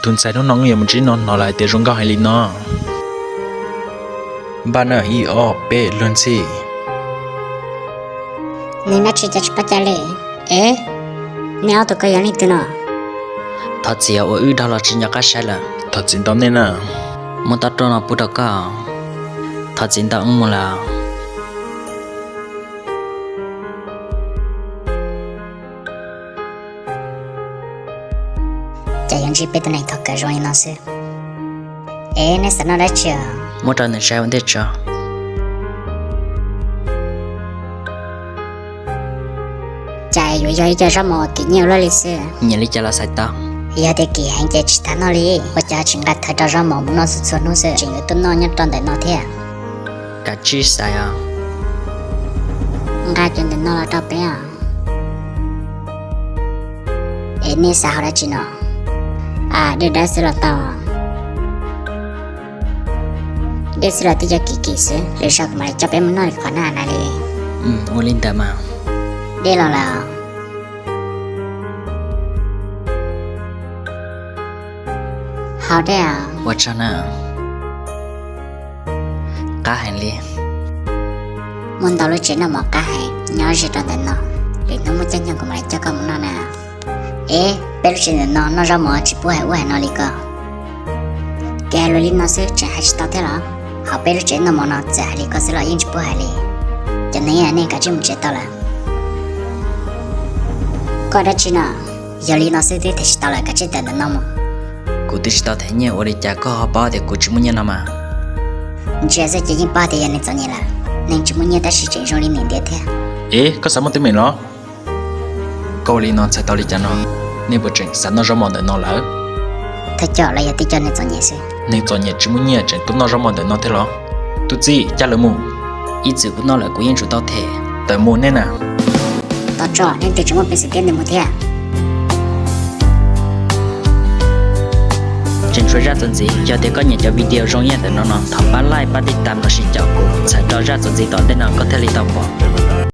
Tus ntxhais hnub no wb yuav mus ntsib no hnov lawm tias zoo nkauj heev li no. Npaj na, ib ob peb luag ntxhi. Nws nab tsis cas tsis pab cas li. Ev, nej ob tug ko yog leej twg no? Thov txim os, ua wb dag los tsis nco qab saib lawm. Thov txim ntau nej na. Muab toj roj no pub rau koj. Thov txim ntau, wb mus lawm. Ces yuav ntsib peb tug neeg thov kawm zoo li no xwb. Ev, nej xav noj dab tsi os? Muab rau nws saib ua ntej tso. Cas yuav yog ib co zaub mov kim nyiab ua luaj li xwb. Nyiam li cas los xaiv tau. Yog tias kim heev ces tsis tas noj li. Ua cas tsis nqa thawv rau zaub mov mus noj txhua txhua hnub xwb, tseem yuav tuaj noj nyob rau ntawm no thiab? Kav tsij xaiv os. Nqa cov ntawm no los rau peb os. Es nej xav haus dab tsi no? A, dej dawb xwb los tau. Dej xwb los twb yog kim kim xwb, lwm zaus kuv mam li coj peb mus noj li qhov na na li. Ua li ntawd mas. Dej los lawm. Haus dej os. Ua tsaug na. Qab heev li. Muaj ntau lub tsev noj mov qab heev nyob ze rau ntawm no, lwm hnub muaj caij nyoog kuv mam li coj koj mus noj na. Ev, peb lub tsev ntawm no noj zaub mov tsis pub hais ub hais no li ko. Kev hais lus li no xwb tseem hais tsis tau thiab los? Hauv peb lub tsev noj mov no txawm hais li ko xwb los yeej tsis pub hais li. Cov neeg nej kav tsij mus tsev tau lawm. Koj dab tsi no? Yog li no xwb twb them tsis tau lawm, kav tsij tawm ntawm no mus. Kuv twb tsis tau them nyiaj, ua li cas koj ho paub tias kuv tsis muaj nyiaj no mas? Ntsia xwb ces yeej paub tias yog neeg txom nyem lawm. Neeg tsis muaj nyiaj tab sis tseem zoo li nim ntiav thiab. Ev, koj xav muaj teeb meem los? Koj ua li no txhais tau li cas no? Nej puas tseem xav noj zaub mov ntawm no lawm? Thawj coj los yog tib co neeg txom nyem xwb. Neeg txom nyem tsis muaj nyiaj tseem tuaj noj zaub mov ntawm no thiab los? Tus txij, coj lawv mus. Ib txwm kuv noj lawm kuv yeej tsum tau them. Tawm mus nej na. Tau tso, leej twg tsis muaj peev xwm thiab nws mus thiab. Tseem tshuav zaj txuas ntxiv, yog tias koj nyiam cov video zoo ib yam ntawm no no thov pab like pab tij tam los sis caum kuv txhawm rau zaj txuas ntxiv tom ntej no koj thiaj li tau pom.